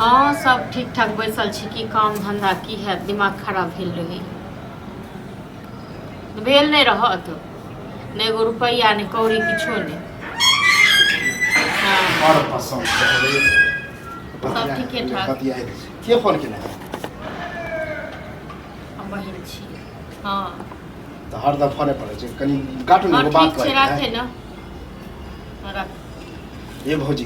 हँ, सब ठीक ठाक बैसल छी। की काम धंधा की हैत, दिमाग खराब भेल रहै, भेल नहि रहत, नहि एगो रुपैआ नहि कौड़ी किछो नहि। हँ। बड़ पसंद छै। सब ठीके ठाक। बतियाइत छी। के फोन केने है? हम बहिन छी। हँ। तऽ हरदम फोने पड़ै छै, कनि काटू ने। हँ। एगो बात ठीक छै। कहै राखे ने, राख। ए भौजी।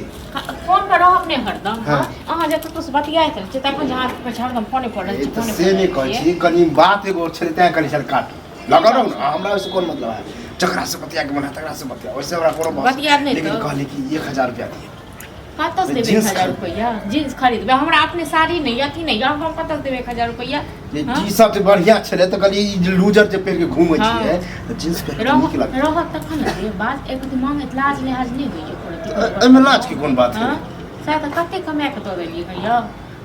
फोन पर रहब नहि हरदम। हाँ। अहाँ जब ककरो से बतियाइत रहै छियै तखन जे अहाँके कहै छै हरदम फोने पर रहै ए छी, तऽ फोने से पर नहि रहै कहै छियै। छी, कनि बात एगो छलै तैं कनि छल काटू लगल रहू ने। हमरा ओहिसँ कोन मतलब है? जकरा से बतिया के मन है तकरा से बतिया, ओहिसे हमरा कोनो बहस बतियाब नहि लेकिन तऽ। कहली कि 1000 रुपया दिए। कतऽ से देबै? जींस 1000 खरीद। रुपैआ जींस खरीदबै? हमरा अपने साड़ी नहि, अथी नहि, हम कतऽ से देबै 1000 रुपैआ? ये हाँ? टी शर्ट बढ़िया छलै तऽ कहलियै ई जे लूजर जे पहिर के घूमै हाँ। छियै तऽ जींस पहिर के रहत नीक लगतै। रहत तखन ने रे बात। एक रति मांगैत लाज लिहाज नहि होइए एको रति? एहिमे लाज के कोन बात है? हाँ? सएह तऽ कते कमा कऽ दऽ देलियै हँ यौ।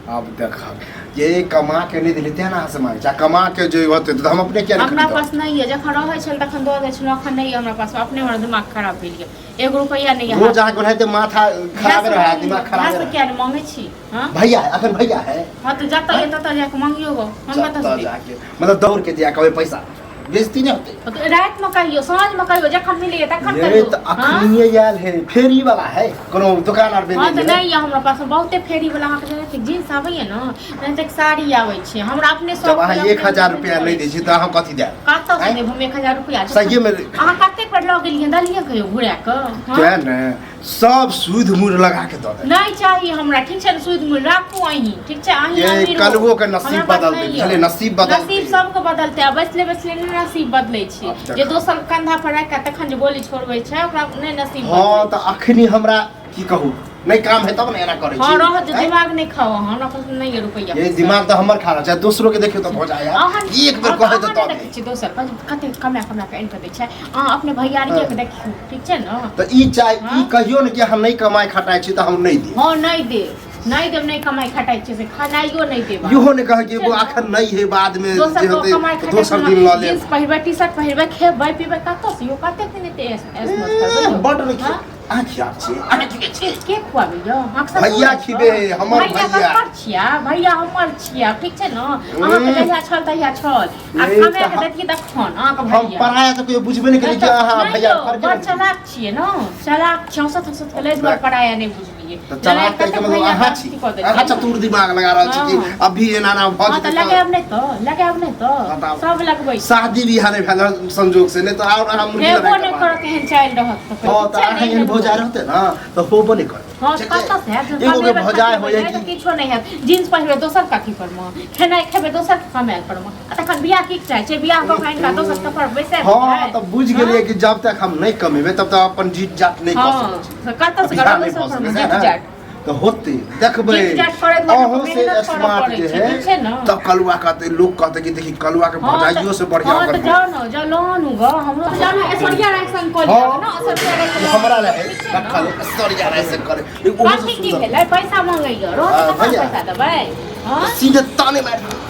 आब देखब ये, कमा के नहि देली तें ने अहाँ से मांगै छी, आ कमा के जे होतै तऽ हम अपने किया नहि हमरा खरीदब? पास नहि यऽ, जखन रहै छल तखन दऽ दै छलहुँ, अखन नहि यऽ हमरा पास। अपने हमर दिमाग खराब भेल यऽ, एगो रुपैआ नहि यऽ। रोज अहाँके ओनाहिते माथा खराबे रहै, दिमाग खराबे से रहै। किया नहि मांगै छी? हाँ। भैया है, अखन भैया है। हाँ, तऽ जतऽ यऽ ततऽ जाके मांगियो गो, हम कतऽ से जतऽ देब? जाके मतलब दौड़ के जाके कहबै पैसा, बेइज्जती नहि होतै? तऽ रातिमे कहियो, साँझमे कहियो, जखन मिलैए तखन ये कहियो। तऽ हाँ? अखनिये आयल है, फेरी वाला है, कोनो दुकान आर पे हाँ नहि तऽ गेलै। नहि यऽ हमरा पास। बहुते फेरी वाला अहाँके जेनाकि जींस आबैए ने, तेनाहिते साड़ी आबै छै। हमरा अपने जब शौक अहाँ होइए, एक अपने हजार हम रुपया नहि दै छी तऽ अहाँ कथी देब? कतऽ से आँय? देब हम 1000 रुपया? सहिए में अहाँ कतेक पर लऽ गेलियै, देलियै कहियो घुरा कऽ? हाँ? तें ने सब सुध मुड़ लगा के दऽ दे। नहि चाही हमरा, ठीक छै ने? सुध मुड़ राखू अहीं, ठीक छै? अहीं ये अमीर हो। कलुओ के नसीब हमरा पास बदलतै, नहि बुझलियै? यऽ। नसीब बदलतै। नसीब सबके बदलतै, आ बैसले बैसले नहि नसीब बदलै छै। आब जे देखा। दोसर के कंधा पर राखि कऽ तखन जे गोली छोड़बै छै, ओकरा नहि नसीब हँ बदलै। तऽ अखनी हमरा की कहू, नहि काम है तब ने एना करै हँ छी। रहत जे आँय? दिमाग नहि खाउ अहाँ, हमरा पास नहि यऽ रुपैआ ये पैसा। दिमाग तऽ हमर खा रहल छै, दोसरो के देखियौ तऽ भऽ जाय यार। अहाँ एक बेर हँ, कहै तऽ तऽ अहाँ नहि तब देखै छियै दोसर पर कते कमा कमा कऽ आनि कऽ दै छै। अहाँ अपने भैयारिये के देखियौ, ठीक छै ने? तऽ ई चाहे ई हाँ? कहियो ने कि अहाँ नहि कमाइ खटाइ छी तऽ हम नहि देब। हँ, नहि देब, नहि देब, नहि कमाइ खटाइ छियै से खेनाइयो नहि देब। इहो नहि कहै कि ठीक छै ने? एखन नहि है, बादमे दोसर जे को होतै कमाइ तऽ खटाइ दोसर दिन लऽ लेब। जींस पहिरबै, टी शर्ट पहिरबै, खेबै पीबै कतऽ से यौ? कतेक दिन एते ऐश ऐश मौज करबै यौ? बड्ड नहि। हाँ? अहाँ खियाब छी, अहाँ खिबै छी। के खुआबै यौ? अहाँके ससुर भैया अछि? खिबे है, हमर भैया। भैया। ककर छिया? भैया हमर छिया, ठीक छै ने? अहाँके जहिया छल तहिया छल, आ ए, कमा तऽ के दैतियै तखन अहाँके हम भैया। पराया तऽ कहियो बुझबे नहि केलियै कि अहाँ नहि भैया यौ, फर्के बड़ नहि। चलाक छियै ने, चलाक छियै, हँसत हँसत के लै दुआरे पराया नहि बुझलियै। तऽ चलाक कते कहैके मतलब भैया अहाँ के छी अथी कऽ देलियै। अहाँ चतुर दिमाग लगा रहल छी कि हँ। अभी एना एना भऽ हँ तऽ जेतै तऽ लगायब नहि तऽ, लगायब नहि हँ तऽ तऽ सब लगबै छै। शादी बियाह नहि भेल रहल संजोग से, नहि तऽ आओर अहाँ मुर्गी हेबो लड़ाइ नहि करबा करत एहन चालि रहत तऽ। हँ तऽ ठीक छै अहाँ ने, एहन भौजाइ रहतै ने तऽ होबो नहि करतै। हँ तऽ कतऽ से हैत? एगो के कमेबै भौजाइ खटेबै होइए नहि तऽ कि किछो नहि हैत। जींस पहिरबै दोसर कथी पर मे, खेनाइ खेबै दोसर के कमायल पर मे, आ तखन बियाह की चाहै छै? बियाह कऽ कऽ आनि कऽ दोसर कपर बैसाय हँ तऽ बुझि गेलियै कि जब तक हम नहि कमेबै तब तक अपन जीत जात नहि कऽ हँ सकै छी। तऽ कतऽ से बियाह करब नहि भऽ दोसर पर सकै मे छै जीत ने? जाट? तऽ होतै, देखबै। जीत जाट करै दुआरे अहूँ से मेहनत करऽ स्मार्ट पड़ै जे छै, है ठीक छै ने? तब कलुआ कहतै, लोक कहतै कि देखी कलुआ के हँ तऽ भौजाइयो से बढ़िया हँ ओकर तऽ जाउ ने, जाउ लोन गो, हमरो जाउ ने, ऐश्वर्या राय संग कऽ लिअ ने, ऐश्वर्या राय संग। हमरा रहै ठीक छै ने? रखल ऐश्वर्या राय से करे, लेकिन ओहो से कथी की सुंदर भेलै? पैसा मांगैया रहत हाँ, तखन भैया। पैसा देबै? हँ सीधे ताने मारि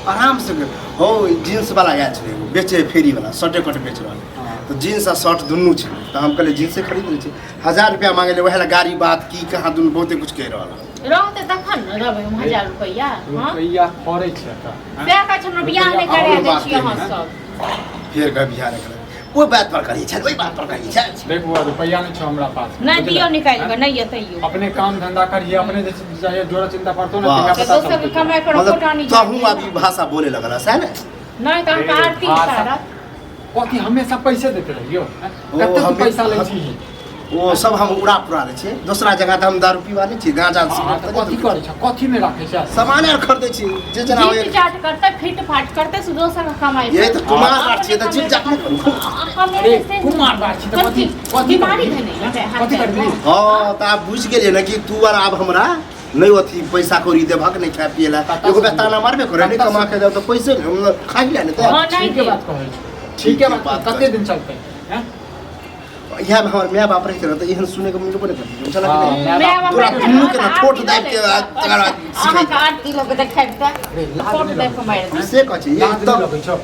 आराम से हो। जींस वाला आयल छलै एगो बेचे, फेरी वाला, शर्टे कट बेच रहल। तऽ जींस आ शर्ट दुनू छै तऽ हम कहलियै जींसे खरीद लै छी। 1000 रुपया मांगे ले, वएह लए गाड़ी बात की कहाँ दुनू बहुते कुछ कहि रहल हन। रहतै तखन ने देबै हम 1000 रुपैआ? हँ रुपैआ फड़ै छै तऽ सएह कहै छै, हमरा बियाह नहि आओर करा दै बात छी अहाँ कही, सब। फेर कह बियाह नहि करै, ओहि बात पर कही छै, ओहि बात पर कही छै। देख बौआ, रुपैआ नहि छौ हमरा पास। नहि बुझले? दियौ निकालि कऽ, नहि यऽ तैयो। अपने काम धंधा करिहे, अपने जे चाहिए जोड़ा चिंता पड़तो ने वाह। तहिया तऽ पता दोसर के चलतौ। कमाइ पर मतलब कोटा नहि तहूँ अभी भाषा बोले लगल सएह ने? नहि तऽ अहाँके ए, आरती भाषा- उतारत। कथी हमेशा पैसे देते रहियो हैं? ओ, कते तू पैसा लै छी? ओ सब हम उड़ा पुरा लै छियै दोसरा जगह, तऽ हम दारू पीवा नहि छी, गाँजा हाँ, तऽ कथी करै छ, कथी मे राखै छ? सामान आर खरीदै छी जे जेना होइए। जीत जाट करतै, फिट फाट करतै से दोसर के कमाइ ये पर। तऽ कुमार अपने बात छियै तऽ जीत जाट नहि करू। अरे कुमार बात छी तऽ कथी कथी बीमारी करबही? भेलै ये हाथ कथी पैरमे। करबही? हँ तऽ आब बुझि गेलियै ने कि तू आर आब हमरा नहि अथी पैसा कौड़ी देबहक, नहि खाय पिए लए। कतऽ एगो से बेर ताना मारबे करे, नहि कतऽ कमा से? के देब तऽ पैसे नहि हम खा गेलै ने तऽ। हँ, नहि ठीके देब। बात कहै छी, ठीके बात। बात कते दिन चलतै हैं? इएहमे हमर माय बाप रहिते ने तऽ एहन सुनैके मिलबो नहि करतै, बुझलक हाँ, नहि? माय माय बाप तोरा रहिते दुनू ने के ने तऽ ठोठ आरती दाबि के लऽ आ लेतै। तकर बाद अहाँके आरती लऽ कऽ देखाबि तऽ अरे, लाज ठोठ नहि दाबि कऽ मारि देत। से कहै छी लाज नहि तब लगै छौ?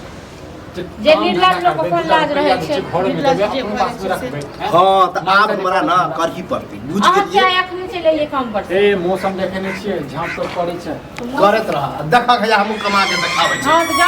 जे निर्लज लोक अपन लाज रहै छै, घरमे निर्लज देबै जे अपन भऽ पासमे जाइ छै रखबै हैं? हँ तऽ आब हमरा ना करही पड़तै, बुझि अहाँ गेलियै। किया एखने चलि एलियै काम पर से? ए मौसम देखे नहि छियै, झाँप सब पड़ै छै। करैत रह, देखऽ हमहूँ कमा के देखाबै छी। हँ तऽ जाउ।